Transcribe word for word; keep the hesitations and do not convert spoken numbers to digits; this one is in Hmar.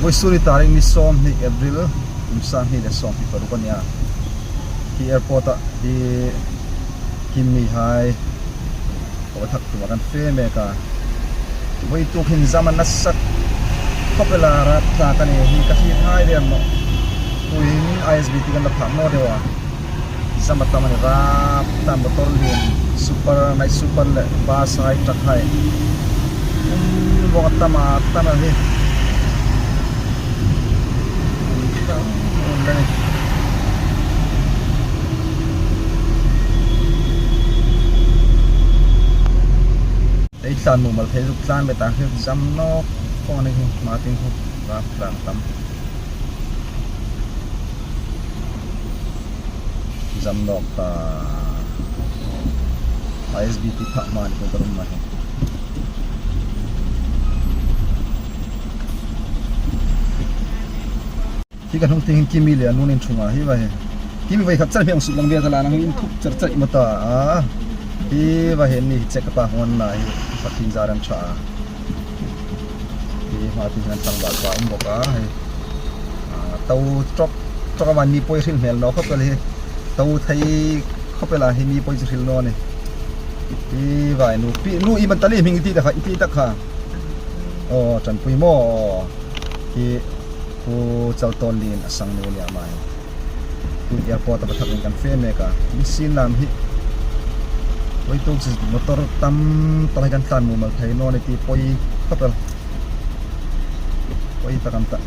Vawisun hi tarik ni sawmhni April, kum sang hni le sawmhni paruk a nih a. Hi airport-a hi Kimmi hai, Pathak tumah kan fe mek a. Vawituk hin jam a nasa khawp el a, rap tlak a nih hi, ka hriet hai ve a ni nawh. Tuhin I S B T kan la phak naw deu a. Jam a tam a nih, rap tlak, motor lien, super, night super le bus hai, truck hai. Um, vawng a tam a, tam a nih. Tam a nih. Ei tlan mumal thei zuk tlan ve ta hi, jam nawk khawp a nih hi, hma tieng hi, rap tlak tam. Jam nawk ta. I S B T phak hma ni kan um a hi. Hi kan hung tieng hin Kimmi le a nun inṭhung a hi va hi. Kimmi vai khat char mi ang suk lang ve ta la, nang inthuk char char i ma ta a. Hi va hi ni check pa hon na hi, Pathien zar an ṭha. Hi hma tieng hin tlangval pa um bawk a hi. A, to truck, truck a van mi poi hril hmel naw khawp el hi. To thei khawp el a hi, mi poi chu hril naw ni. Hi vai nu, pi, nu i man ta li hming i ti ta kha, i ti ta kha. Aw, ṭanpui maw. Hi Pu Chaltonlien a sang nu ni a mai. Tun airport-a Pathak kan fe mek a. Ni sin lam hi. Vawituk chu motor tam tak hi kan tlan mumal thei naw ni ti, poi khawp el. Poi tak an ta.